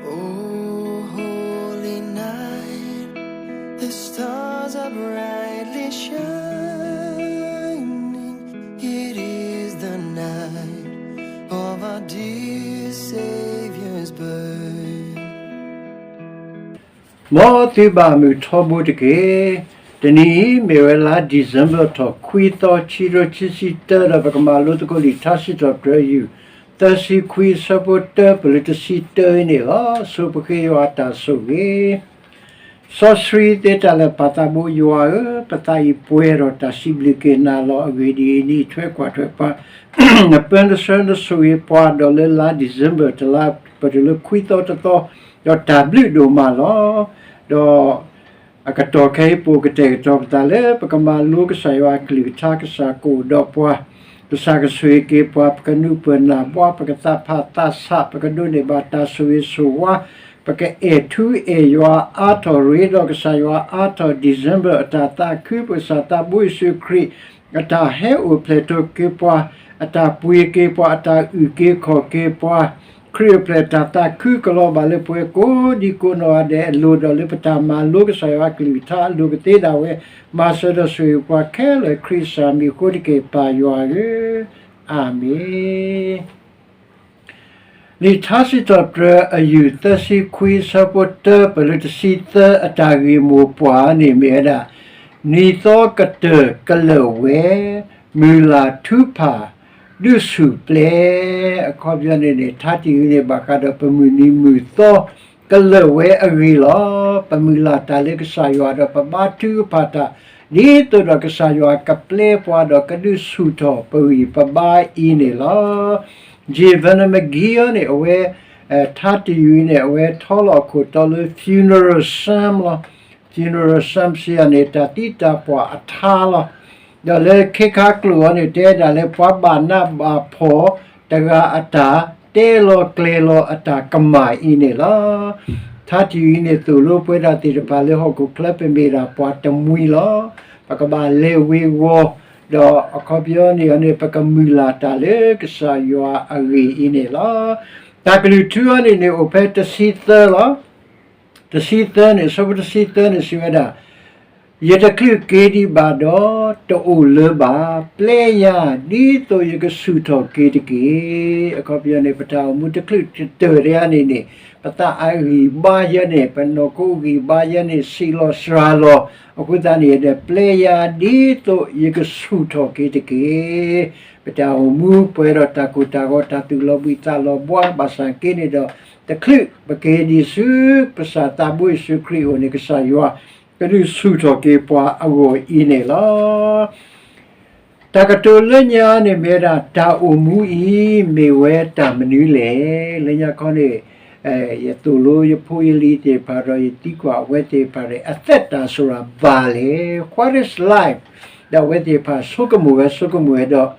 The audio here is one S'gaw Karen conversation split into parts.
O holy night, the stars are brightly shining. It is the night of our dear Savior's birth. မ်သုဘၣ်မုာ်ထီဘိတက့ၢ်. တနံၤအံၤမ့ၢ်ဝဲလါ December ထီၣ်ခွံသီ ခံကထိခံဆံတၢ ဒီးပကမၤလိသကိးလံာ်ထါစံးထီၣ်ပတြၢၤ ယုၢ် သၢဆံခွံ အဆၢဖိတၢ ပလၢတဆံတၢအံၤန့ၣ်လီၤ. ဆိပဃ့ယွၤအတၢ်ဆိၣ်ဂ့ၤ. စီဆှံသ့တၢ်လၢာ်ပၢ်သးဘိယွၤဧၢ, ပသးအံၤပှဲၤဒီးတၢ်စံးဘျုးက့ၤနၤလီၤ. အဂ့ၢ်ဒ်အံၤ, နအံးထွဲကွၢ်ထွဲပှၤ, နပၢနဆှၢနဆိၣ်ဂ့ၤပှၤ, ဒီးလၢလါ December တလါ ပတုၤလၢခွံသီတသီ, ဒီးတၢ်ဘျုးဒိၣ်မးလီၤ. ဒီး အကတီၢ်ခဲအံၤပအိၣ်ကတဲာ်ကတီၤပသးလၢ ပကမၤလိကစၢ်ယွၤအကလုၢ်ကထါ, ကစၢ်ကအိၣ်ဒီးပှၤ, ကစၢ်ကဆိၣ်ဂ့ၤက့ၤပှၤ, ပကနၢ်ပၢၢ်နၢ်ဘှါ, ပကသးဖးသးဆး, ပကဒိးန့ၢ်ဘၣ်တၢ်ဆိၣ်ဂ့ၤဆိၣ်ဝါ, ပကအဲၣ်ထူအဲၣ်ယွၤအါထီၣ်, ရ့ဒီးကစၢ်ယွၤအါထီၣ်, December အတၢ်သးခု, ပကစၢ်သးဘိယ့ၣ်ၡူးခရံာ် အတၢ်ဟဲအိၣ်ဖျဲၣ်ထီၣ်က့ၤပှၤ, အတၢ်ပှ့ၤက့ၤပှၤ, အတၢ်အုၣ်က့ၤခီၣ်က့ၤပှၤ, ခရံာ်အိၣ်ဖျဲၣ်တၢ်သးခုကလီၤဘၣ်လၢပှၤကိးဒံကိးနီၢ်ဂၤဒဲးအလိၤ, ဒီးလၢပတၢ်မၤလိကစၢ်ယွၤအကလုၢ်ကထါ အလိၤကသ့ဒၣ်ဝဲ, မၤစၢၤဒီးဆိၣ်ဂ့ၤပှၤခဲလၢာ် ခရံာ်ကစၢ်မံၤအဃိတက့ၢ်, ပၢ်ယွၤဧၢ, အၤမ့ၣ်. လံာ်ထါစံးထီၣ်ပတြၢၤ အယုၢ် သၢဆံခွံ အဆၢဖိတၢ ပလၢတဆံသၢ အတၢ်ဂ့ၢ်မိၢ်ပှၢ်န့ၣ်မ့ၢ်ဝဲဒၣ်, နံၤသီကတၢၢ်ကလၢာ်ဝဲ, မုၢ်လၢ်ထုကဖၣ်, ဒုးဆူၣ်ပျဲ, အခီပညီန့ၣ်န့ၣ် ထါတယုၢ်န့ၣ် ဘၣ်ဃးဒီးပမုၢ်နံၤမုၢ်သီ ကလၢာ်ဝဲအဂ့ၢ်လီၤ. ပမုၢ်လၢ်တၢ်လၢကစၢ်ယွၤဒီး ပဘါထုကဖၣ်တၢ် ဒ်သိးဒီးကစၢ်ယွၤကပျဲပှၤဒီးကဒုးဆူၣ်ထီၣ်ပဂံၢ်ပဘါအံၤန့ၣ်လီၤ. J Vernon McGee န့ၣ် အဝဲ ထါတယုၢ်အံၤန့ၣ် အဝဲထီလီၤအခိၣ်တီလၢ funeral psalm လီၤ. Funeral psalm စံးယၤန့ၣ် တၢ်သံတၢ်ပှၢ်အထါလီၤ. ဒီးလၢခ့ခါကျိာ်အံၤန့ၣ် တဲဒၣ်လၢပှၤဘၣ်နးဘၣ်ဖှီၣ်တဂၤအတၢ်တဲလီၤကျဲၤလီၤအတၢ်ကမၣ်အံၤန့ၣ်လီၤ. ထါတယုၢ်အံၤန့ၣ် သိၣ်လိပဝဲဒၣ်သ့ၣ်တဖၣ်လၢဟီၣ်ခိၣ်ချၢ ပမ့ၢ်ဒၣ်ပှၤတမှံၤလီၤ. ပကဘၣ်လဲၤဝ့ၤဝီၤ, ဒီးအခီပညီန့ၣ်န့ၣ် ပကမုၢ်လၢ်တၢ်လၢကစၢ်ယွၤအဂ့ၢ်အံၤန့ၣ်လီၤ. တၢ်ကလုၢ်ထူအံၤန့ၣ်န့ၣ် အိၣ်ဖဲတဆံသၢလီၤ. တဆံသၢန့ၣ်, အဆၢဖိတဆံသၢန့ၣ် စံးဝဲဒၣ်, ယတချုးက့ၤဒံးဘၣ်ဒီး တအိၣ်လၢၤဘၣ်, ပျဲယၤ ဒ်သိးယကဆူၣ်ထီၣ်က့ၤတက့ၢ်. အခီပညီန့ၣ် ပတၢ်အိၣ်မူတချုးတတၢၢ်တယၤန့ၣ်န့ၣ် ပသးအဂံၢ်ဘါယဲန့ၣ်, ပနီၢ်ခိဂံၢ်ဘါယဲန့ၣ် ဆံးလီၤစှၤလီၤ. အဃိသတးန့ၣ်ဒီး ပျဲယၤ ဒ်သိးယကဆူၣ်ထီၣ်က့ၤတက့ၢ်. ပတၢ်အိၣ်မူပှဲၤဒီးတၢ်ကိၢ်တၢ်ဂီၤ တၢ်သူၣ်လီၤဘှံးသးလီၤဘှါ ဘၣ်ဆၣ်က့န့ၣ်ဒီး တချုးပက့ၤဒံးဆူ ကစၢ်သးဘိယ့ၣ်ၡူးခရံာ်အအိၣ်န့ၣ် ကစၢ်ယွၤကဒုးဆူၣ်ထီၣ်က့ၤပှၤအဂီၢ်အံၤန့ၣ်လီၤ. တၢ်ကတိၤလၢညါန့ၣ်မ့ၢ်ဝဲဒၣ် တၢ်အိၣ်မူအံၤမ့ၢ်ဝဲတၢ်မနုၤလဲၣ်. လၢညါခီန့ၣ် ယသိၣ်လိယဖိယလံၤသ့ၣ်တဖၣ်ဒီး ယသံကွၢ်အဝဲသ့ၣ်တဖၣ်န့ၣ် အသက်တာဆိုတာဘာလဲ, what is life, ဒီးအဝဲသ့ၣ်တဖၣ်ဆိကမိၣ်ဝဲဆိကမိၣ်ဝဲဒီး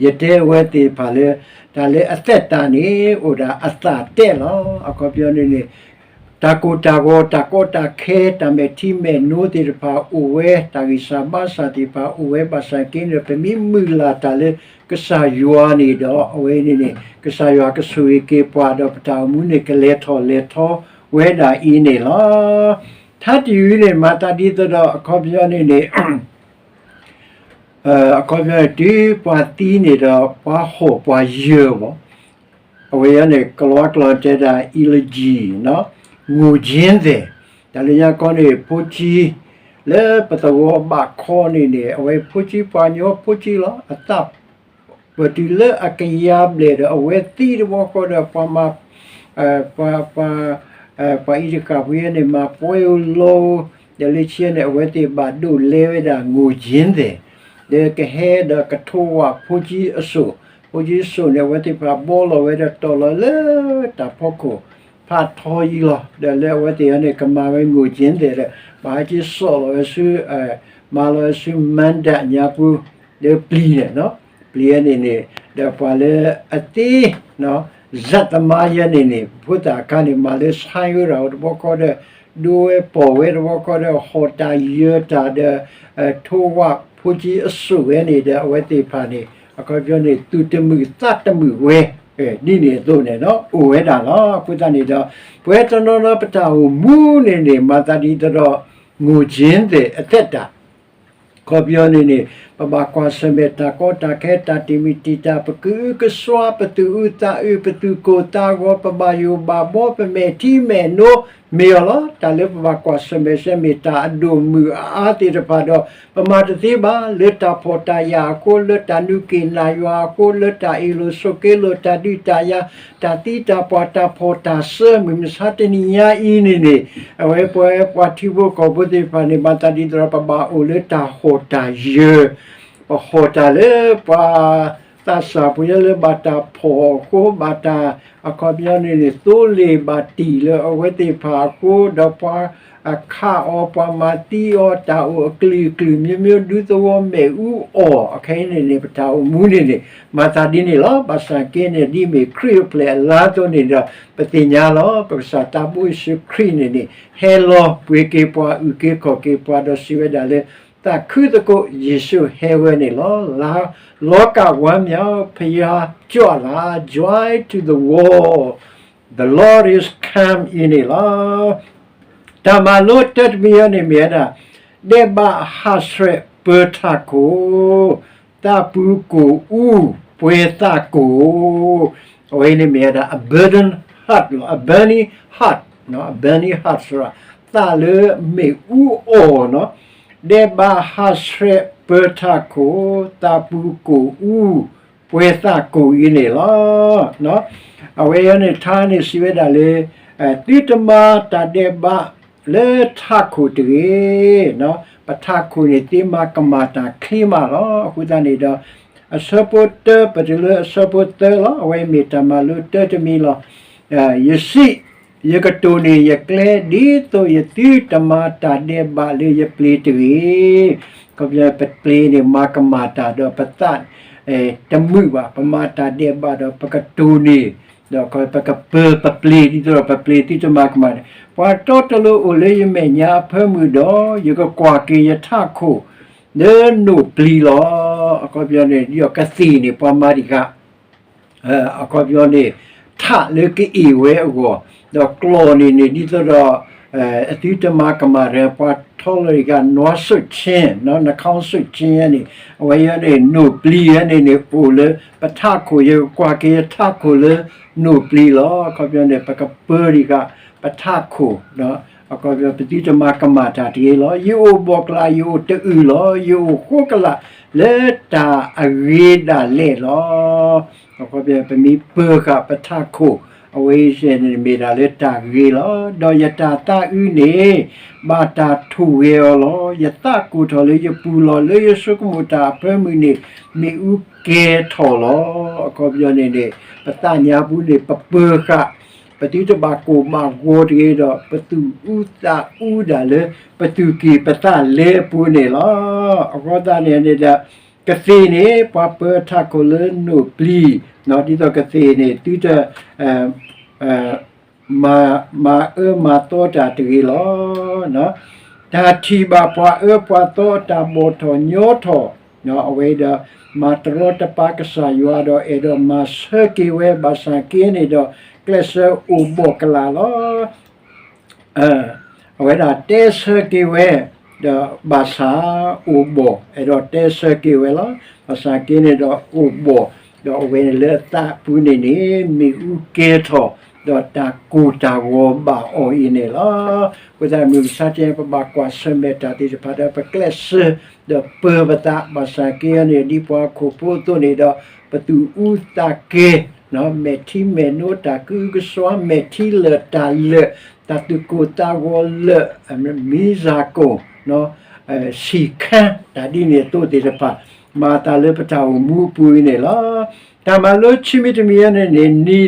ယတဲအဝဲသ့ၣ်တဖၣ်လၢ တၢ်လၢအသက်တာန့ၣ် အိၣ်ဒၣ်အသးတဲလီၤ. အခီပညီန့ၣ်န့ၣ် တၢ်ကိၢ်တၢ်ဂီၤ တၢ်ကီတၢ်ခဲ တၢ်မဲာ်ထံမဲာ်နိသ့ၣ်တဖၣ်အိၣ်ဝဲ, တၢ်ဂံၢ်စၢ်ဘါစၢ်သ့ၣ်တဖၣ်အိၣ်ဝဲ ဘၣ်ဆၣ်က့န့ၣ်ဒီး ပမ့ၢ်မုၢ်လၢ်တၢ်လၢကစၢ်ယွၤန့ၣ်ဒီး အဝဲန့ၣ်န့ၣ် ကစၢ်ယွၤကဆိၣ်ဂ့ၤက့ၤပှၤဒီး ပတၢ်အိၣ်မူန့ၣ် ကလဲၤထီၣ်လဲၤထီဝဲဒၣ်အံၤန့ၣ်လီၤ. ထါတယုၢ်အံၤန့ၣ် မၤသးဒ်သိးဒီး အခီပညီန့ၣ်န့ၣ် အခီပညီန့ၣ် တုၤပှၤသံန့ၣ်ဒီး ပှၤဟီၣ်ပှၤယၢၤဘၣ်. အဝဲအံၤန့ၣ် ကလီကလီတဲဒၣ် eulogy, ငိၣ်ကၠ့သဲး, တၢ်လၢညါခီန့ၣ် ဖိကၠံ လၢပသဝီဘၣ်ခီန့ၣ်န့ၣ် အဝဲဖိကၠံ ပှၤကညီဖိကၠံလီၤ. အသး ပတုၤလၢအကယၤဘျဲၣ်ဒီး အဝဲသံတဘျီဃီဒီး ပှၤမၤ ပှၤ ပှၤ ပှၤအံၤတဃၣ်ဖဲန့ၣ် မၤပှဲၤအီၤလီၤ, ဒီးလၢခံန့ၣ် အဝဲသ့ၣ်ဘၣ်ဒိးလဲဝဲဒၣ် ငိၣ်ကၠ့သဲး, ဒီးကဟဲဒီးကထိးဝးဖိကၠံအစိၣ်, ဖိကၠံအစိၣ်န့ၣ် အဝဲသ့ၣ်တဖၣ်ဘှီလီၤဝဲဒီးတီၢ်လီၤလၢတၢ်ဖီခိၣ် ဖးထီအံၤလီၤ. ဒီးလၢအဝဲသ့ၣ်န့ၣ် ကမၤဝဲ ငိၣ်ကၠ့သဲး ဒီး ဘၣ်ဟဲက့ၤစိာ်လီၤဝဲဆူ မၤလီၤဝဲဆူ မၢဒၣ်ညါပူၤ လၢပျံၤန့ၣ်, ပျံၤန့ၣ်န့ၣ် ဒီးပှၤလၢအသ့ ဇာတ်သမားယဲန့ၣ်န့ၣ် ဖိသၣ်အခါန့ၣ် မၤလၢဆါယိတၢ်ဝဲတဘျီဃီဒီး ဒိဝဲပိာ်ဝဲတဘျီဃီဒီး ဟီၣ်တၢ်ယၢၤတၢ်ဒီး ထိးဝးဖိကၠံအစိၣ်ဝဲန့ၣ်ဒီး အဝဲသ့ၣ်တဖၣ်န့ၣ် အခီပညီန့ၣ် သူၣ်တမုာ်သးတမုာ်ဝဲ ဒ်န့ၣ်အသိးန့ၣ်ဒီး အိၣ်ဝဲဒၣ်လီၤ. အဃိသတးန့ၣ်ဒီး ပဝဲတနီၤနီၤပတၢ်အိၣ်မူန့ၣ်န့ၣ် မၤသးဒ်သိးဒီး ငိုချင်သည် အသက်တာ အခီပညီန့ၣ်န့ၣ် ပဘၣ်ကွၢ်ဆၢၣ်မဲာ်တၢ်ကီတၢ်ခဲ တၢ်တံာ်မုၢ်တံာ်တာ် ပကအုကစွါ ပသူၣ်အုးသးအုး ပသူၣ်ကိၢ်သးဂီၤ ပဘၣ်ယိၣ်ဘၣ်ဘီ ပမဲာ်ထံမဲာ်နိ မ့ၢ်အီၤလီၤ. တၢ်လၢပဘၣ်ကွၢ်ဆၢၣ်မဲာ်ဆၢမ့ၢ်တၢ်အဒိၣ်မုၢ်အအါသ့ၣ်တဖၣ်ဒီး ပမၤတသ့ဘၣ် လၢတၢ်ဖှီၣ်တၢ်ယာ်အဃိ လၢတၢ်နုာ်က့ၣ်နၢ်ယွၤအဃိ လၢတၢ်အ့ၣ်လိာ်ဆိးက့လိာ် တၢ်ဒုးတၢ်ယၤ တၢ်သံတၢ်ပှၢ် တၢ်ဖှီၣ်တၢ်စၢ မုၢ်မဆါတနံၤညါအံၤန့ၣ်န့ၣ် အဝဲပဝဲပှၤထံဖိကီၢ်ဖိသ့ၣ်တဖၣ်န့ၣ် မၤသးဒ်သိးဒီး ပဘၣ်အိၣ်လၢတၢ်ဟီၣ်တၢ်ယၢၤ ပဟီၣ်တၢ်လၢပှၤသးစၢ်ပူၤညါလၢဘၣ်တၢ်ဖှီၣ်အဃိ ဘၣ်တၢ် အခီပညီန့ၣ်န့ၣ် သိလ့ၣ်ဘၣ်တံၢ်လၢအဝဲသ့ၣ်တဖၣ်အဃိ ဒီးပှၤအခးအီၤ ပှၤမၤသံအီၤ တၢ်အိၣ်အကလုာ်ကလုာ် မျိုးမျိုး ဒူသဝီမဲာ်အူအီၣ် အခဲအံၤန့ၣ်န့ၣ် ပတၢ်အိၣ်မူန့ၣ်န့ၣ် မၤသးဒ်န့ၣ်လီၤ. ဘၣ်ဆၣ်က့န့ၣ် ဒ်မ့ၢ်ခရံာ်အိၣ်ဖျဲၣ်အလါအသိးန့ၣ်ဒီး ပသ့ၣ်ညါလီၤ. ပကစၢ်သးဘိယ့ၣ်ၡူးခရံာ်န့ၣ်န့ၣ် ဟဲလီၤပှ့ၤက့ၤပှၤ အုၣ်က့ၤခီၣ်က့ၤပှၤ ဒီးစံးဝဲဒၣ်လၢ သးခုသကိး ယ့ၣ်ၡူးဟဲဝဲန့ၣ်လီၤ. လါ လောကဝမ်းမြောက် ဘုရားကြွလာ Joy to the world, the Lord is come အံၤန့ၣ်လီၤ. တၢ်မၤလိတၢတမံၤအံၤန့ၣ်မ့ၢ်ဝဲဒၣ် ဒဲးဘးဟးဆှဲးပၢၤထးခိၣ် သးပူၤကိၢ်အူ ပှဲၤသးကိၢ် အဝဲန့ၣ်မ့ၢ်ဝဲဒၣ် a burden heart လီၤ. a burning heart, a burning heart သးလၢမ့ၣ်အူအီၣ်နီၤ, ဒဲးဘးဟးဆှဲးပၢၤထးခိၣ် သးပူၤကိၢ်အူ ပှဲၤသးကိၢ်အံၤန့ၣ်လီၤ. အဝဲအံၤန့ၣ် ထါန့ၣ်စံးဝဲဒၣ်လၢ သုတမၤတၢ်ဒဲးဘးလၢထးခိၣ်တဂ့ၤ, ပထးခိၣ်န့ၣ် သုမၤကမၣ်တၢ်ချ့မးလီၤ. အဃိသတးန့ၣ်ဒီး အဆၢဖိတၢ ပတုၤလၢအဆၢဖိသၢလီၤ. အဝဲမ့ၢ်တၢ်မၤလိတၢတမံၤလီၤ. ယစံး, ယကတိၢ်န့ၢ်ယကျဲ ဒ်သိးယသုတမၤတၢ်ဒဲးဘးလၢယပျ့ၤတဂ့ၤ. ခီပညီပပျ့ၤန့ၣ် မၤကမၣ်တၢ်ဒီးပသး တမုာ်ဘၣ်, ပမၤတၢ်ဒဲးဘးဒီးပကတိၢ်န့ၢ်, ဒီးပကပၢၤပပျ့ၤ ဒ်သိးဒီးပပျ့ၤသုတမၤကမၣ်န့ၣ်, ပှၤတီတလိၤအိၣ်လၢယမဲာ်ညါအဖၢမုၢ်ဒီး ယကကွၢ်က့ၤယထးခိၣ်လၢနိၣ်ပျံၤလီၤ. အခီပညီန့ၣ် ဒ်သိးကသ့ၣ်န့ၣ် ပှၤမၤတံၢ်ဃာ် အခီပညီန့ၣ် ထးလၢကအ့ၣ်ဝဲအဂီၢ်, ဒီးကျီၢ်န့ၣ်န့ၣ် ဒ်သိးဒီး အသုတမၤကမၣ်ဒီး ပှၤထီလီၤတံၢ်ဃာ် နွားဆိတ်ခြင်း, နှာခေါင်းဆိတ်ခြင်းန့ၣ် အဝဲအံၤန့ၣ် နိၣ်ပျံၤအံၤန့ၣ်န့ၣ် အိၣ်လၢပထးခိၣ်, ယကကွၢ်က့ၤယထးခိၣ်လၢနိၣ်ပျံၤလီၤ. အခီပညီန့ၣ် ပကပၢၤတံၢ်ဃာ်ပထးခိၣ်, အခီပညီ ပသုတမၤကမၣ်တၢ်တဂ့ၤလီၤ. ယအိၣ်ဘှီၣ်ကလာ် ယအိၣ်တအုၣ်လီၤ. ယအိၣ်ဃိကလာ်လၢတၢ်အဂ့ၤဒၣ်လဲာ်လီၤ. အခီပညီ ပမ့ၢ်ပၢၤဃာ်ပထးခိၣ် အဝဲအံၤန့ၣ်မ့ၢ်ဒၣ်လၢတၢ်ဂ့ၤလီၤ. ဒီးယတၢ်သးအုးန့ၣ် ဘၣ်တၢ်ထိၣ်ဂဲၤအီၤလီၤ. ယသးကိၢ်ထီၣ်လၢယပူၤလီၤ. လၢယဆိကမိၣ်တၢ်အဖၢမုၢ်န့ၣ် မ့ၣ်အူကဲၤထီၣ်လီၤ. အခီပညီန့ၣ်န့ၣ် ပသးညါပူၤန့ၣ် ပပၢၤဃာ် ပသုတဘၣ်ကိၢ်ဘၣ်ဂီၤတဂ့ၤဒီး ပသူၣ်အူသးအူဒၣ်လၢ ပသူၣ်ကံၢ်ပသးလဲအပူၤန့ၣ်လီၤ. အဃိသတးန့ၣ်န့ၣ်ဒီး ကသ့ၣ်န့ၣ် ပှၤပၢၤထးခိၣ်လၢနိၣ်ပျံၤ, ဒ်သိးကသ့ၣ်န့ၣ် သုတ မၤအၢမၤသီတၢ်တဂ့ၤလီၤ. တၢ်ထံၣ်ဘၣ်ပှၤအၢပှၤသီအတၢ်ဘီၣ်ထီၣ်ညီထီၣ်, အဝဲဒီး မၤတရီတပါကစၢ်ယွၤဒီး အဲၣ်ဒိးမၤဆၢက့ၤဝဲ ဘၣ်ဆၣ်က့န့ၣ်ဒီး ကျဲးစၢးအိၣ်ဘှီၣ်ကလာ်လီၤ. အဝဲဒၣ်တဲဆၢက့ၤဝဲ, ဒီးဘၣ်ဆၣ်အိၣ်ဘှီၣ်, အဲၣ်ဒိးတဲဆၢက့ၤဝဲလီၤ. ဘၣ်ဆၣ်က့န့ၣ်ဒီးအိၣ်ဘှီၣ်, ဒီးအဝဲန့ၣ်လၢအသးပူၤန့ၣ်န့ၣ် မ့ၣ်အူကဲၤထီၣ်, ဒီးတၢ်ကိၢ်တၢ်ဂီၤဘၣ်အီၤအံၤန့ၣ်လီၤ. အဃိသတးမုၢ်မဆါတနံၤ ပဘၣ်ကွၢ်ဆၢၣ်မဲာ်တၢ်သ့ၣ်တဖၣ်ဒီး ပကျဲးစၢး ဒီးပၢၤပသး ဘၣ်ဆၣ်က့န့ၣ် ဒ်ပှၤဟီၣ်ခိၣ်ဖိအသိးန့ၣ်ဒီး ပသူၣ်အူသးကဲၤ မဲာ်ထံမဲာ်နိ တၢ်ကအုကစွါ မဲာ်ထံလၢာ်တၢ်လၢာ် တၢ်သူၣ်ကိၢ်သးဂီၤလၢာ် မံစၢ်ကိၣ် ဆံၣ်ခါ တၢ်ဒ်န့ၣ်အသိးသ့ၣ်တဖၣ် မၤအသးလၢပတၢ်အိၣ်မူအပူၤအံၤန့ၣ်လီၤ. တၢ်မၤလိဆံးမံၤတမံၤအံၤန့ၣ်န့ၣ် နံၤသီ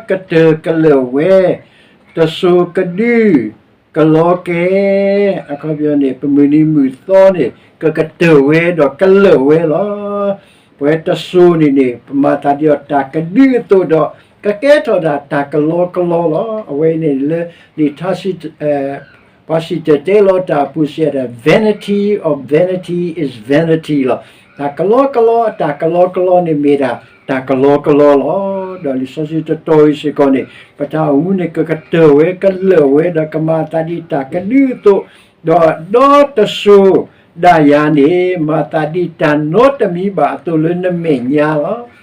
ကတၢၢ်ကလၢာ်ဝဲ တစိၤကဒု ကလီကဲ အခီပညီန့ၣ် ပမုၢ်နံၤမုၢ်သီန့ၣ် ကကတၢၢ်ဝဲဒီးကလၢာ်ဝဲလီၤ. ပဝဲတစိၤန့ၣ်န့ၣ် ပမၤသးဒ်အီၤတၢ်ကဒုအသိးဒီး ကကဲထီၣ်ဒၣ်တၢ်ကလီကလီလီၤ. အဝဲန့ၣ်လၢ လံာ်ထါစံး ပှၤစံၣ်တဲၤတဲလီၤတၢ်အပူၤစံးဒၣ် vanity of vanity is vanity လီၤ. တၢ်ကလီကလီ တၢ်ကလီကလီန့ၣ်မ့ၢ်ဒၣ် တၢ်ကလီကလီလီၤ. ဒီးလံာ်စီဆှံတတီၤအံၤစ့ၢ်ကီးန့ၣ် ပတၢ်အိၣ်မူန့ၣ် ကကတၢၢ်ဝဲကလၢာ်ဝဲ ဒီးကမၤအသးဒ်တၢ်ကဒုအသိး, ဒီးဒီတစိၤဒၣ်ယၤန့ၣ် မၤသးဒ်တၢ်နီတမံၤဘၣ်အသိးလၢနမဲာ်ညါလီၤ.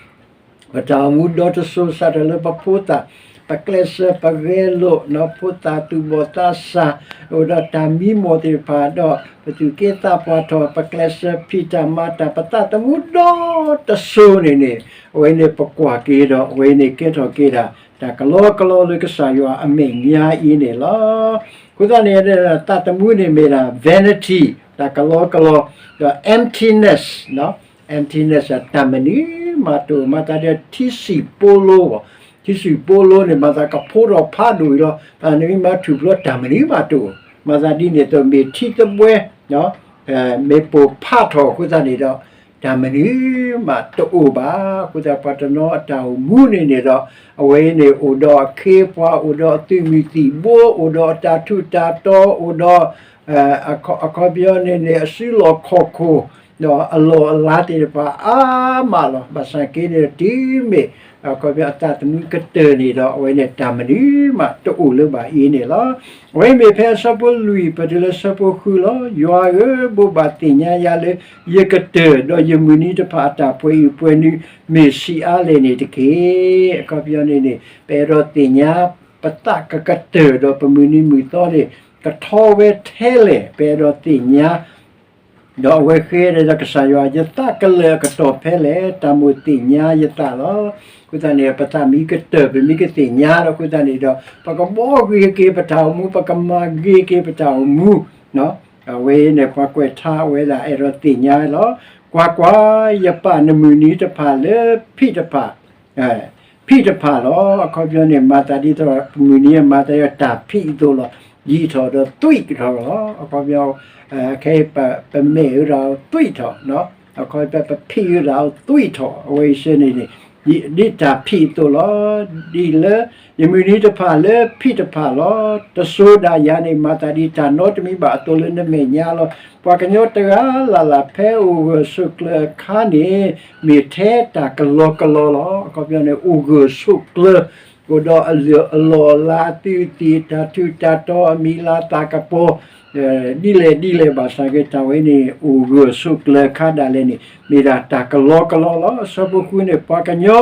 ပတၢ်အိၣ်မူဒီတစိၤ စးထီၣ်လၢပဖိသၣ်, ပကျဲးစၢး, ပဂဲၤလိာ်, ဖိသၣ်သူၣ်ဘီၣ်သးစၢ်, အိၣ်ဒီးတၢ်မံမီၢ်သ့ၣ်တဖၣ်ဒီး ပသူၣ်က့သးပှၢ်ထီၣ်, ပကျဲးစၢးဖံးတၢ်မၤတၢ်, ပသးသမူဒီတစိၤန့ၣ်န့ၣ် အဝဲန့ၣ်ပကွၢ်က့ၤဒီး အဝဲန့ၣ်ကဲထီၣ်က့ၤဒၣ် တၢ်ကလီကလီလၢကစၢ်ယွၤအမဲာ်ညါအံၤန့ၣ်လီၤ. အဃိသတးန့ၣ် သးသမူန့ၣ်မ့ၢ်ဒၣ် vanity, တၢ်ကလီကလီ, ဒီး emptiness, emptiness တၢ်မနုၤမးတအိၣ်, မၤသးဒ်ထံစံၣ်ပိလိ, ထံစံၣ်ပိလိန့ၣ် မၤသးကဖိထီၣ်ဖးဒိၣ်အံၤလီၤ, သးနမ့ၢ်မၤထူၣ်ဖျိတၢ်မနုၤမးတအိၣ်, မၤသးဒ်န့ၣ်အသိး မ့ၢ်ထံသဘှဲ မ့ၢ်ပိၢ်ဖးထီၣ်အဃိသတးန့ၣ်ဒီး တၢ်မနုၤမးတအိၣ်ဘၣ်. အဃိသတးပှၤတနီၤအတၢ်အိၣ်မူန့ၣ်န့ၣ်ဒီး အဝဲအံၤန့ၣ် အိၣ်ဒီးအခ့အပှၤ, အိၣ်ဒီးအသုးမုၢ်သံၣ်ဘိ, အိၣ်ဒီးအတၢ်ထူးတၢ်တီၤ, အိၣ်ဒီး အခီပညီန့ၣ်န့ၣ် အစုလီၢ်ခီၣ်ခိၣ် ဒီးအလီၢ်အလၤသ့ၣ်တဖၣ်အါမးလီၤ. ဘၣ်ဆၣ်က့န့ၣ် တုၤမ့ၢ် အခီပညီအသးသမူကတၢၢ်န့ၣ်ဒီး အဝဲန့ၣ်တၢ်မနုၤမးတအိၣ်လၢၤဘၣ်အံၤန့ၣ်လီၤ. အဝဲမ့ၢ်ဖဲအဆၢဖိလွံၢ် ပတုၤလၢဆၢဖိဃုလီၤ. ယွၤဧၢ, ဘိးဘၣ်သ့ၣ်ညါယၤလၢ ယကတၢၢ်, ဒီးယမုၢ်နံၤတဖၣ်အတၢ်ပှဲၤအံၤပှဲၤနုၤ မ့ၢ်ဆံးအါလဲၣ်န့ၣ်တက့ၢ်. အခီပညီန့ၣ်န့ၣ် ပအဲၣ်ဒိးသ့ၣ်ညါ ပသးကကတၢၢ်ဒီးပမုၢ်နံၤမုၢ်သီန့ၣ် ကထီဝဲထဲလဲၣ် ပအဲၣ်ဒိးသ့ၣ်ညါ ဒီးအဝဲဃ့ဒီးကစၢ်ယွၤ ယသးကလၢာ်အကတီၢ်ဖဲလဲၣ်, တၢ်မိၣ်သ့ၣ်ညါယသးလီၤ. အဃိသတးန့ၣ် ပသးမ့ၢ်ကတၢၢ် ပမ့ၢ်ကသ့ၣ်ညါဒီး အဃိသတးန့ၣ်ဒီး ပကဘှီဂ့ၤက့ၤပတၢ်အိၣ်မူ, ပကမၤဂ့ၤက့ၤပတၢ်အိၣ်မူ, အဝဲန့ၣ် ပှၤကွဲးထါဝဲဒၣ် အဲၣ်ဒိးသ့ၣ်ညါလီၤ. ကွၢ်ကွၢ်, ယပာ်နမုၢ်နံၤတဖၣ်လၢဖံးတဖၣ် ဖံးတဖၣ်လီၤ. အခီပညီန့ၣ် မၤသးဒ်သိး မုၢ်နံၤမၤသးဒ်တၢ်ဖံးအသိးလီၤ. ယံာ်ထီၣ်ဒီးသွံၣ်ထီၣ်လီၤ. အခီပညီ ခဲအံၤ ပမဲာ်ဝဲဒၣ်သွံၣ်ထီၣ်, အခီပညီ ပဖံးဝဲဒၣ်သွံၣ်ထီၣ်, အဝဲအံၤစ့ၢ်န့ၣ်န့ၣ် ဒ်တၢ်ဖံးအသိးလီၤ. ဒ်လၢ ယမုၢ်နံၤတဖၣ်လၢဖံးတဖၣ်လီၤ. တစိၤဒၣ်ယၤန့ၣ် မၤသးဒ်တၢ်နီတမံၤဘၣ်အသိးလၢနမဲာ်ညါလီၤ. ပှၤကညီတဂၤလၢ်လၢ် ဖဲအိၣ်ဂၢၢ်ဆိးကျၢၤအခါန့ၣ် မ့ၢ်ထဲတၢ်ကလီကလီလီၤ. အခီပညီန့ၣ် အိၣ်ဂၢၢ်ဆိးကျၢၤ အိၣ်ဒီးအလီၢ်အလၤ အသုးအသံၣ် တၢ်ထူးတၢ်တီၤ အမံၤလၤသၣ်ကပီၤ ဒ်လဲၣ်ဒ်လဲၣ် ဘၣ်ဆၣ်က့ တၢ်ဝဲန့ၣ် အိၣ်ဂၢၢ်ဆိးကျၢၤအခါဒၣ်လဲာ်န့ၣ် မ့ၢ်ဒၣ်တၢ်ကလီကလီလီၤ. အဆၢဖိဃုန့ၣ် ပှၤကညီ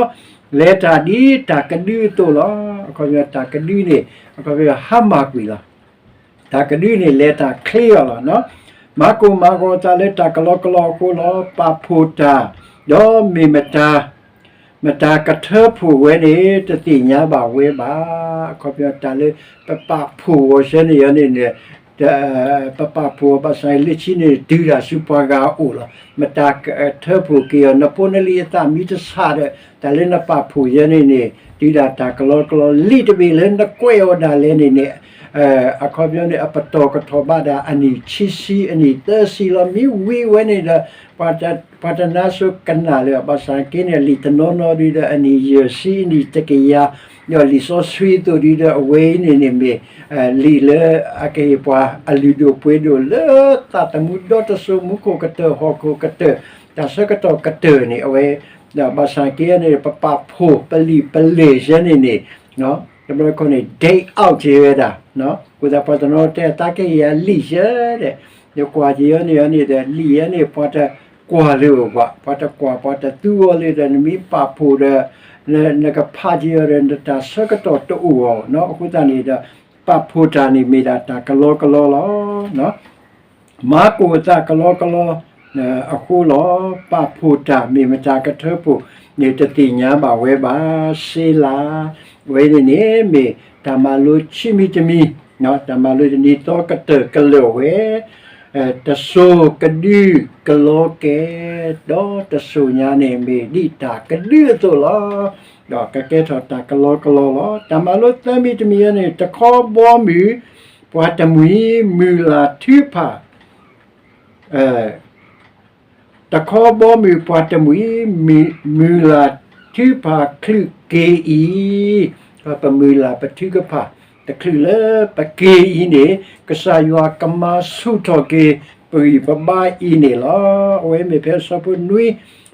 လဲၤတၢ်ဒ်တၢ်ကဒုအသိးလီၤ. အခီပညီ တၢ်ကဒုန့ၣ် အခီပညီ ဟါမၢ်ကွံာ်လီၤ. တၢ်ကဒုန့ၣ် လဲၤတၢ်ချ့အီၤလီၤ. မၤကိၢ်မၤဂီၤသးလၢတၢ်ကလီကလီအဃိလီၤ. ပာ်ဖှိၣ်တၢ် ဒီးမ့ၢ်မတၤ မတၤကထၢဖှိၣ်ဝဲန့ၣ် တသ့ၣ်ညါဘၣ်ဝဲဘၣ်. အခီပညီ တၢ်လၢပပာ်ဖှိၣ်အီၤစ့ၢ်န့ၣ်န့ၣ် ပပာ်ဖှိၣ်အီၤဘၣ်ဆၣ် လၢခံန့ၣ် တုၤဒၣ်ဆူပှၤဂၤအအိၣ်လီၤ. မတၤကထၢဖှိၣ်က့ၤအီၤ နဖိနလံၤအသးမံတဆးဒီး တၢ်လၢနပာ်ဖှိၣ်ယဲန့ၣ်န့ၣ် တုၤဒၣ်တၢ်ကလီကလီ လံာ်တဘ့ၣ်လၢနကွဲးအီၤဒၣ်လဲာ်န့ၣ်န့ၣ် အခီပညီန့ၣ် အပတီၢ်ကထီၣ်ဘၣ်ဒၣ်အနံၣ်ခံဆံ အနံၣ်သၢဆံလီၤ. မ့ၢ်ဝံၤဝဲန့ၣ်ဒီး ပှၤတနါစိၤကနၣ်လၢၤ ဘၣ်ဆၣ်က့န့ၣ် လံာ်တနီၤနီၤဒုဒီး အနံၣ်ယဲၢ်ဆံ အနံၣ်တကယၤ ဒီးလံာ်စီဆှံအသိးဒုဒီး အဝဲအံၤန့ၣ်န့ၣ်မ့ၢ် လံာ်လၢအကဟ့ၣ်ပှၤအလုၢ်ဒိၣ်ပှ့ၤဒိၣ်လၢ သးသမူဒီတစိၤ မူခိၣ်ကတၢၢ် ဟီၣ်ခိၣ်ကတၢၢ် တၢ်ဆၢကတီၢ်ကတၢၢ်န့ၣ် အဝဲ ဘၣ်ဆၣ်က့န့ၣ် ပပာ်ဖှိၣ်ပလံာ်ပလ့ၢ်ယဲန့ၣ်န့ၣ် တဘျီတခီၣ်န့ၣ် date out က့ၤဝဲဒၣ်, အဃိသတးပှၤတနီၤတဲ သးကဟ့ၣ်ယၤလံာ်ယဲဒီး ယကွၢ်က့ၤယဲန့ၣ်န့ၣ်ဒီး လံာ်ယဲန့ၣ် ပှၤတကွၢ်လၢၤဘၣ်, ပှၤတကွၢ် ပှၤတသူအီၤလၢၤဒီး နမ့ၢ်ပာ်ဖှိၣ်ဒီး နကဖးက့ၤအီၤဒီး နတၢ်ဆၢကတီၢ်တအိၣ်အီၤ, အဃိသတးန့ၣ်ဒီး ပာ်ဖှိၣ်တၢ်န့ၣ်မ့ၢ်ဒၣ်တၢ်ကလီကလီလီၤ. မၤကိၢ်အသးကလီကလီအဃိလီၤ. ပာ်ဖှိၣ်တၢ် မ့ၢ်မတၤကထၢဖှိၣ်န့ၣ် တသ့ၣ်ညါဘၣ်ဝဲဘၣ်. စ့လး အဝဲန့ၣ်န့ၣ် မ့ၢ်တၢ်မၤလိဆံးမံၤတမံၤ, တၢ်မၤလိတနံၤသီကတၢၢ်ကလၢာ်ဝဲ တစိၤကဒုကလီကဲ ဒီးတစိၤညါန့ၣ် မ့ၢ်ဒ်တၢ်ကဒုအသိးလီၤ. ဒီးကကဲထီၣ်တၢ်ကလီကလီလီၤ. တၢ်မၤလိသၢမံၤတမံၤန့ၣ် တခီဘီမုၢ် ပှၤတမှံၤ မုၢ်လၢ်ထုကဖၣ် တခီဘီမုၢ်ပှၤတမှံၤ မုၢ်လၢ်ထုကဖၣ်ချုးက့ၤအံၤ, ပမုၢ်လၢ်ပထုကဖၣ် တချုးလၢပက့ၤအံၤန့ၣ် ကစၢ်ယွၤကမၤဆူၣ်ထီၣ်က့ၤ ပဂံၢ်ပဘါအံၤန့ၣ်လီၤ. အဝဲမ့ၢ်ဖဲအဆၢဖိနွံ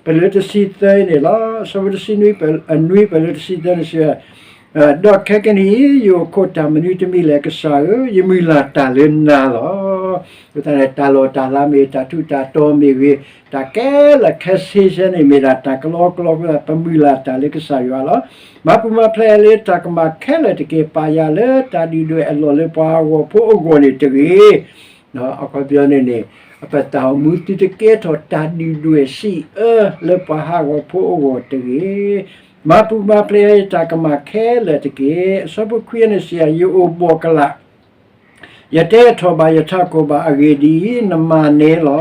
ပလၢတဆံသၢအံၤန့ၣ်လီၤ. အဆၢဖိတဆံနွံ ပလၢတဆံသၢန့ၣ်စံး, ဒီးခဲကနံၣ်အံၤ ယအိၣ်ခိးတၢ်မနုၤတမံၤလဲၣ် ကစၢ်ဧၢ, ယမုၢ်လၢ်တၢ်လၢနၤလီၤ. အဃိသတးန့ၣ် တၢ်လီၢ်တၢ်လၤမ့ၢ်ဂ့ၤ, တၢ်ထူးတၢ်တီၤမ့ၢ်ဂ့ၤ, တၢ်ခဲလၢာ်ခဲဆ့န့ၣ် မ့ၢ်ဒၣ်တၢ်ကလီကလီအဃိသတး ပမုၢ်လၢ်တၢ်လၢကစၢ်ယွၤလီၤ. မၤပူၤမၤဖျဲးယၤလၢတၢ်ကမၣ်ခဲလၢာ်တက့ၢ်. ပာ်ယၤလၢတၢ်ဒုၣ်ဒွဲၣ်အလီၢ်လၢပှၤဟးဂီၤဖိအဂီၢ်န့ၣ်တဂ့ၤ. အခီပညီန့ၣ်န့ၣ် ပတၢ်အိၣ်မူသုတကဲထီၣ်တၢ်ဒုၣ်ဒွဲၣ်စံးအၢလၢပှၤဟးဂီၤဖိအဂီၢ်တဂ့ၤ. မၤပူၤမၤဖျဲးယၤလၢတၢ်ကမၣ်ခဲလၢာ်တက့ၢ်. အဆၢဖိခွံန့ၣ်စံး, ယအိၣ်ဘှီၣ်ကလာ်, ယတဲထီၣ်ဘၣ်ယထးခိၣ်ဘၣ်. အဂ့ၢ်ဒ်အံၤ, နမၤန့ၢ်လီၤ.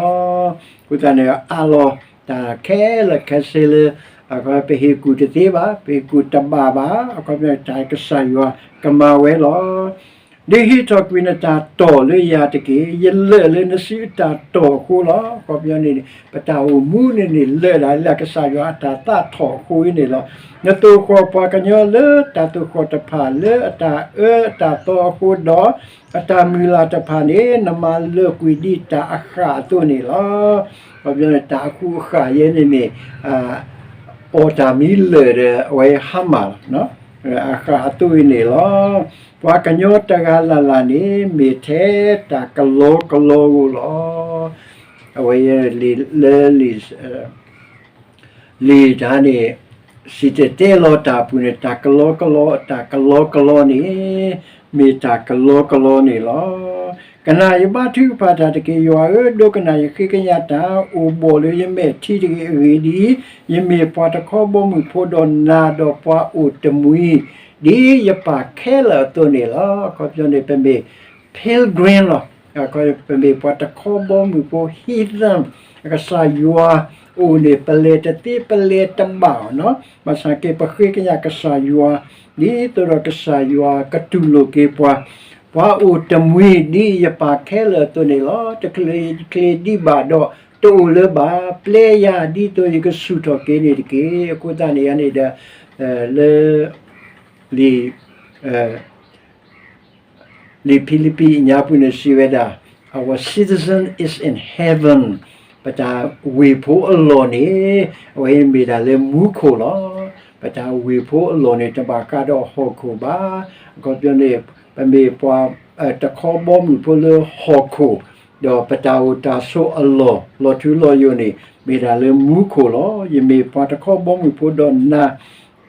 အဃိသတးန့ၣ် အးလီၤတၢ်ခဲလၢာ်ခဲဆ့လၢ ပဟ့ၣ်ကူၣ်တသ့ဘၣ်, ပဟ့ၣ်ကူၣ်တဘၣ်ဘၣ်. အခီပညီတၢ်ကစၢ်ယွၤကမၤဝဲလီၤ. ဒုးဟ့ၣ်ထီၣ်ကွံာ်နတၢ်တီၢ်လၢယၤတက့ၢ်. ယလၢာ်လၢနစုအတၢ်တီၢ်အဃိလီၤ. အခီပညီန့ၣ်န့ၣ် ပတၢ်အိၣ်မူန့ၣ်န့ၣ် လၢာ်ဒၣ်လၢကစၢ်ယွၤအတၢ်သးထီၣ်အဃိအံၤန့ၣ်လီၤ. နသိၣ်ဃီၣ်ပှၤကညီလၢတၢ်သိၣ်ဃီၣ်တဖၣ်လၢအတၢ်အၢအတၢ်သီအဃိဒီး အတၢ်မုၢ်လၢ်တဖၣ်န့ၣ် နမၤလၢာ်ကွံာ်ဒ်တၢ်အဃၣ်အသိးန့ၣ်လီၤ. အခီပညီန့ၣ် တၢ်အဃူအဃၣ်ယဲန့ၣ်န့ၣ် အီၣ်တၢ်မံလၢာ်ဒီး အဝဲဟါမၢ်လီၤ. အဃၣ်အသိးအံၤန့ၣ်လီၤ. ပှၤကညီတဂၤလၢ်လၢ်န့ၣ် မ့ၢ်ထဲတၢ်ကလီကလီဧိၤလီၤ. အဝဲလံာ်လၢ လံာ်တၢ်န့ၣ် စံၣ်တဲၤတဲလီၤတၢ်အပူၤန့ၣ် တၢ်ကလီကလီ, တၢ်ကလီကလီန့ၣ် မ့ၢ်တၢ်ကလီကလီန့ၣ်လီၤ. ကနၣ်ယဘါထုကဖၣ်တၢ်တက့ၢ်. ယွၤဧၢ, ဒိကနၣ်ယဃ့ကညးတၢ်, အိၣ်ဘှီၣ်လၢယမဲာ်ထံတဂ့ၤ. အဂ့ၢ်ဒ်အံၤ, ယမ့ၢ်ပှၤတခီဘီမုၢ်ဖိဒီးနၤ, ဒီးပှၤအိၣ်တမှံၤ ဒ်ယပၢ်ခဲလၢာ်အသိးန့ၣ်လီၤ. အခီပညီန့ၣ် ပမ့ၢ် pilgrim လီၤ. ပမ့ၢ်ပှၤတခီဘီမုၢ်ဖိ heathen, ကစၢ်ယွၤအိၣ်န့ၣ် ပလဲၤတသ့ပလဲၤတဘၣ်အီၤနီၤ. ဘၣ်ဆၣ်က့ ပဃ့ကညးကစၢ်ယွၤ ဒ်သိးဒီးကစၢ်ယွၤကတူၢ်လိာ်က့ၤပှၤ, ပှၤအိၣ်တမှံၤ ဒ်ယပၢ်ခဲလၢာ်အသိးန့ၣ်လီၤ. တချုးယချ့ဒံးဘၣ်ဒီး တအိၣ်လၢၤဘၣ်, ပျဲယၤဒ်သိးယကဆူၣ်ထီၣ်က့ၤန့ၣ်တက့ၢ်. အဃိသတးန့ၣ်န့ၣ်ဒီး လၢ လံာ် လံာ်ဖံလံးပံးအညါပူၤန့ၣ်စံးဝဲဒၣ်, Our citizen is in heaven. ပတၢ်ဝ့ၢ်ဖိအလီၢ်န့ၣ် အဝဲမ့ၢ်ဒၣ်လၢမူခိၣ်လီၤ. ပတၢ်ဝ့ၢ်ဖိအလီၢ်န့ၣ် တဘၣ်ဃးဒီးဟီၣ်ခိၣ်ဘၣ်. အခီပညီန့ၣ် ပမ့ၢ်ပှၤ တခီဘီမုၢ်ဖိလၢဟီၣ်ခိၣ်, ဒီးပတၢ်အိၣ်တၢ်ဆိးအလီၢ် လီၤထူလီၤယိာ်န့ၣ် မ့ၢ်ဒၣ်လၢမူခိၣ်လီၤ. ယမ့ၢ်ပှၤတခီဘီမုၢ်ဖိဒီးနၤ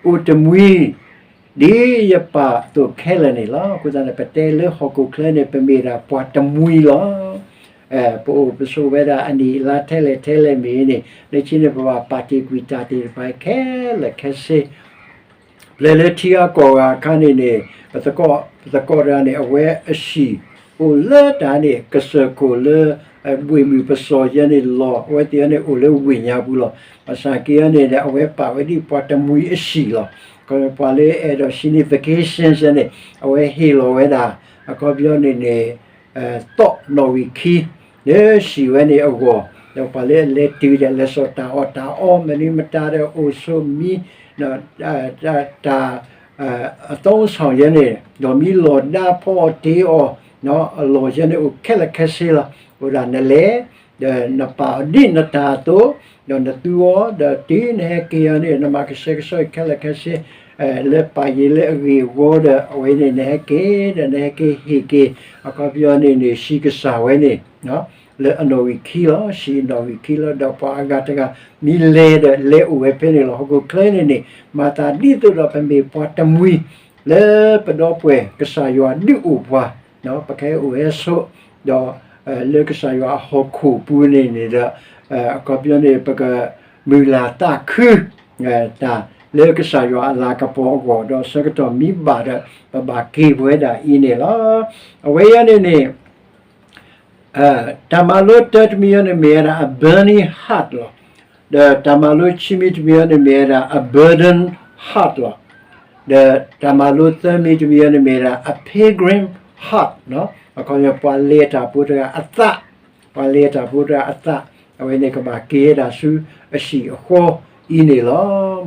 အိၣ်တမှံၤ ဒ်ယပၢ်အသိးခဲလၢာ်န့ၣ်လီၤ. အဃိသတးန့ၣ် ပတဲလၢဟီၣ်ခိၣ်ချၢန့ၣ် ပမ့ၢ်ဒၣ်ပှၤတမှံၤလီၤ. ပအိၣ်ပဆိးဝဲဒၣ်အနံၣ်အလါထဲလဲၣ်ထဲလဲၣ်မ့ၢ်န့ၣ် လၢခံန့ၣ် ပဘၣ်ပာ်တ့ၢ်ကွံာ်တၢ်သ့ၣ်တဖၣ်ခဲလၢာ်ခဲဆ့ ပျဲလၢထံဂၤကီၢ်ဂၤအခါန့ၣ်န့ၣ် ပသကိးတဂၤန့ၣ် အဝဲအဟံၣ်အိၣ်လၢတၢ်န့ၣ် ကစၢၢ်ခိၣ်လၢ ဘှ့ၣ်မုၢ်ပစီၤယဲန့ၣ်လီၤ. အဝဲသ့ၣ်န့ၣ်အိၣ်လၢဝ့ၢ်ညါပူၤလီၤ. ဘၣ်ဆၣ်က့န့ၣ် အဝဲပာ်ဝဲဒ်ပှၤတမှံၤအဟံၣ်လီၤ. ပှၤလၢအဲၣ်ဒိးဟံးန့ၢ် vacation န့ၣ် အဝဲဟ့ၣ်လီၤဝဲဒၣ် အခီပညီန့ၣ်န့ၣ် သီၣ်နီၣ်ဝံာ်ခံ လၢဟံၣ်ဝဲန့ၣ်အဂီၢ်, ဒီးပှၤလၢအလဲၤတုၤဒီးလဲၤစိာ်တၢ်အီၣ်တၢ်အီ မနုၤမတၤဒီးအိၣ်ဆိးမံ တၢ် အသုံးအဆောင် ယဲန့ၣ် ဒီးမံလီၢ်ဒါဖီအီၣ်တ့အီၣ် အလီၢ်ယဲန့ၣ်အိၣ်ခဲလၢာ်ခဲဆ့လီၤ. အိၣ်ဒၣ်နလဲၤ ဒီးနပာ်အီၤဒ်နတၢ်အသိး, ဒီးနသူအီၤ ဒီးတုၤနဟဲက့ၤအီၤန့ၣ် နမၤကဆှဲကဆှီခဲလၢာ်ခဲဆ့ လၢပာ်ယံၤလၢအဂ့ၢ်အဝီဒီး အဝဲန့ၣ်နဟဲက့ၤ ဒီးနဟဲက့ၤဟ့ၣ်က့ၤ အခီပညီန့ၣ်န့ၣ် ဟံၣ်ကစၢ်ဝဲန့ၣ် လၢအနီၣ်ဂံၢ်ခံလီၤ. ဟံၣ်အနီၣ်ဂံၢ်ခံလီၤ. ဒီးပှၤအဂၤတဂၤ မ့ၢ်လဲၤဒီးလဲၤအိၣ်ဝဲဖဲန့ၣ်လီၤ. ဟီၣ်ခိၣ်ချၢန့ၣ်န့ၣ် မၤသးဒ်သိးဒီးပမ့ၢ်ပှၤတမှံၤ လၢပဒီပုၢ်ဝဲၢ်ကစၢ်ယွၤဒုးအိၣ်ပှၤ ပကဟဲအိၣ်ဟဲဆိး ဒီး လၢကစၢ်ယွၤအဟီၣ်ခိၣ်ပူၤန့ၣ်န့ၣ်ဒီး အခီပညီန့ၣ် ပကမုၢ်လၢ်သးခု တၢ်လၢကစၢ်ယွၤအလၤကပီၤအဂီၢ် ဒီးဆၢကတီၢ်မံဘၣ်ဒီး ပဘၣ်က့ၤပဝဲဒၣ်အံၤန့ၣ်လီၤ. အဝဲအံၤန့ၣ်န့ၣ် တၢ်မၤလိတၢတမံၤအံၤန့ၣ်မ့ၢ်ဝဲဒၣ် a burning heart လီၤ. ဒီးတၢ်မၤလိခံမံၤတမံၤအံၤန့ၣ်မ့ၢ်ဝဲဒၣ် a burden heart လီၤ. ဒီးတၢ်မၤလိသၢမံၤတမံၤအံၤန့ၣ်မ့ၢ်ဝဲဒၣ် a pilgrim heart အခီပညီ ပှၤလဲၤတၢ်ဖိတဂၤအသး, ပှၤလဲၤတၢ်ဖိတဂၤအသး, အဝဲန့ၣ်ကဘၣ်က့ၤဝဲဒၣ်ဆူအဟံၣ်အဃီအံၤန့ၣ်လီၤ.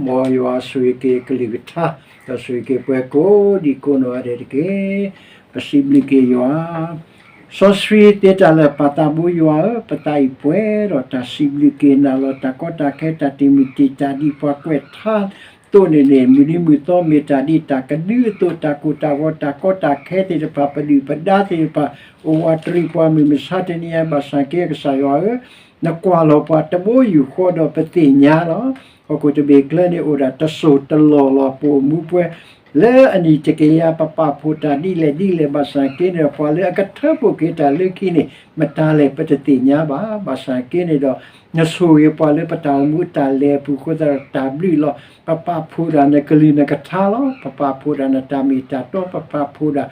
မ်ယွၤဆိၣ်ဂ့ၤက့ၤကလုၢ်ကထါ ဒီးဆိၣ်ဂ့ၤက့ၤပှၤကိးဒံကိးနီၢ်ဂၤဒဲးတက့ၢ်. ပစံးဘျုးက့ၤယွၤ စီဆှံသ့တၢ်လၢာ် ပၢ်သးဘိယွၤဧၢ, ပသးအံၤပှဲၤဒီးတၢ်စံးဘျုးက့ၤနၤလီၤ. တၢ်ကီတၢ်ခဲ တၢ်တံာ်မုၢ်တံာ်တာ်ဒ်ပှၤကွဲးထါသိးန့ၣ်န့ၣ် မုၢ်နံၤမုၢ်သီမ့ၢ်တၢ်ဒ်တၢ်ကဒုအသိး တၢ်ကိၢ်တၢ်ဂီၤ တၢ်ကီတၢ်ခဲသ့ၣ်တဖၣ် ပဒုၣ်ပဒါသ့ၣ်တဖၣ် အိၣ်ဝးတရံးပှၤမုၢ်မဆါတနံၤအံၤ ဘၣ်ဆၣ်က့ ကစၢ်ယွၤဧၢ, နကွၢ်လီၤပှၤတဘိယူၢ်ဃီဒီးပသ့ၣ်ညါလီၤ. ဟီၣ်ခိၣ်တဘ့ၣ်ကျဲန့ၣ် အိၣ်ဒၣ်တစိၢ်တလီၢ်လီၤ ပအိၣ်မူပှဲၤ လၢအနံၣ်တကယၤ ပပာ်ဖှိၣ်တၢ်ဒ်လဲၣ်ဒ်လဲၣ် ဘၣ်ဆၣ်က့န့ၣ်ဒီး ပှၤလၢအကထၢဖှိၣ်က့ၤတၢ်လၢခံန့ၣ် မတၤလဲၣ်ပတသ့ၣ်ညါဘၣ်. ဘၣ်ဆၣ်က့န့ၣ်ဒီး နဆိၣ်ဂ့ၤပှၤလၢပတၢ်အိၣ်မူအတၢ်လဲၤအပူၤအဃိသတးဒီး တၢ်ဘျုးလီၤ. ပပာ်ဖှိၣ်ဒၣ်နကလုၢ်နကထါလီၤ. ပပာ်ဖှိၣ်ဒၣ်နတၢ်မ့ၢ်တၢ်တီ, ပပာ်ဖှိၣ်ဒၣ် တၢ်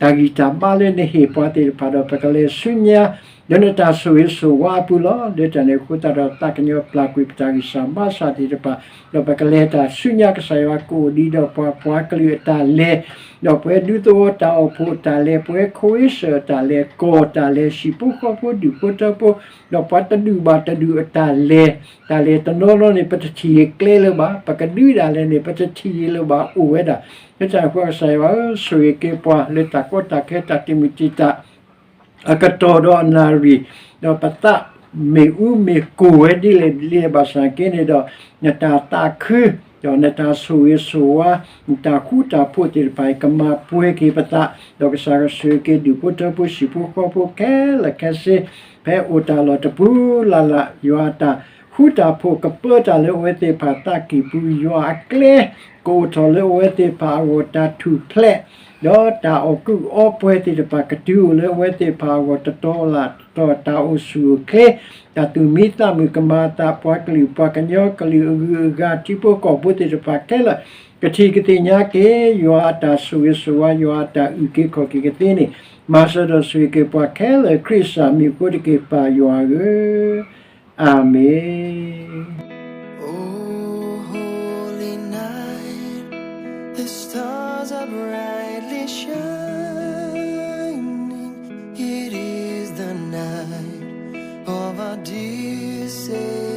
ဂံၢ်တၢ်ဘါလၢနဟ့ၣ်ပှၤသ့ၣ်တဖၣ်ဒီး ပကလဲၤဆူညါ လၢနတၢ်ဆိၣ်ဂ့ၤဆိၣ်ဝါအပူၤလီၤ. လၢတၢ်န့ၣ်အဃိသတးဒီး သးကညီၤပျၢ်ကွံာ်ပတၢ်ဂံၢ်စၢ်ဘါစၢ်သ့ၣ်တဖၣ်, ဒီးပကလဲၤတၢ်ဆူညါ ကစၢ်ယွၤကအိၣ်ဒံးဒီးပှၤ ပှၤကလုာ်အတၢ်လဲၤ, ဒီးပှၤဒူသဝီတၢ်အိၣ်ဖှိၣ်အတၢ်လဲၤ, ပှၤခိၣ်အ့ၣ်စၢၣ်အတၢ်လဲၤ, ကီၢ်တၢ်လဲၤ, ဟံၣ်ဖိဃီဖိဒူၣ်ဖိထၢဖိ, ဒီးပှၤတဒူၣ်ဘၣ်တဒူၣ်အတၢ်လဲၤ, တၢ်လဲၤတနီၤနီၤန့ၣ် ပတထံၣ်ဂ့ၤကျဲလၢၤဘၣ်, ပကဒုးဒၣ်လဲာ်န့ၣ် ပတထံၣ်ဂ့ၤလၢၤဘၣ် အိၣ်ဝဲဒၣ် လၢတၢ်န့ၣ်အဃိ ကစၢ်ယွၤဧၢ, ဆိၣ်ဂ့ၤက့ၤပှၤလၢတၢ်ကီတၢ်ခဲ တၢ်တံာ်မုၢ်တံာ်တာ် အကတီၢ်ဒီးအနၣ်ရံၣ်, ဒီးပသးမ့ၣ်အူမ့ၢ်ကိၢ်ဝဲဒ်လဲၣ်ဒ်လဲၣ် ဘၣ်ဆၣ်က့န့ၣ်ဒီး နတၢ်သးခု, ဒီးနတၢ်ဆိၣ်ဂ့ၤဆိၣ်ဝါ, နတၢ်ဃူတၢ်ဖိးသ့ၣ်တဖၣ်အံၤ ကမၤပှဲၤက့ၤပသး, ဒီးကစၢ်ကဆိၣ်ဂ့ၤက့ၤဒူၣ်ဖိထၢဖိ ဟံၣ်ဖိဃီဖိခဲလၢာ်ခဲဆ့, ဖဲအိၣ်တၢ်လီၢ်တပူၤလၢ်လၢ် ယွၤအတၢ်ဃူတၢ်ဖိးကပၢတၢ်လၢအဝဲသ့ၣ်တဖၣ်အသးကံၢ်ပူၤ, ယွၤအကျဲ ကအိၣ်ထီၣ်လၢအဝဲသ့ၣ်တဖၣ်အဂီၢ် တၢ်ထူၣ်ဖျဲး, ဒီးတၢ်အီၣ်ကုးအီပှဲၤသ့ၣ်တဖၣ် ကတုၤအိၣ်လၢအဝဲသ့ၣ်တဖၣ်အဂီၢ် တတီၤလၢ်တတီၤ တၢ်အိၣ်ဆူၣ်အိၣ်ချ့, တၢ်သူၣ်မံသးမုာ်ကမၤအသး ပှၤကလုာ်ပှၤကညီကလုာ်အဂုၤအဂၤ ထံဖိကီၢ်ဖိသ့ၣ်တဖၣ်ခဲလၢာ် ကထံၣ်ကသ့ၣ်ညါက့ၤ ယွၤအတၢ်ဆိၣ်ဂ့ၤဆိၣ်ဝါ ယွၤအတၢ်အုၣ်က့ၤခီၣ်က့ၤကသ့န့ၣ် မၤစၢၤဒီးဆိၣ်ဂ့ၤက့ၤပှၤခဲလၢာ် ခရံာ်စၢ်မံၤအဃိတက့ၢ် ပၢ်ယွၤဧၢ, အၤမ့ၣ်. Oh, holy night, the stars are brightly shining. It is the night of our dear Savior.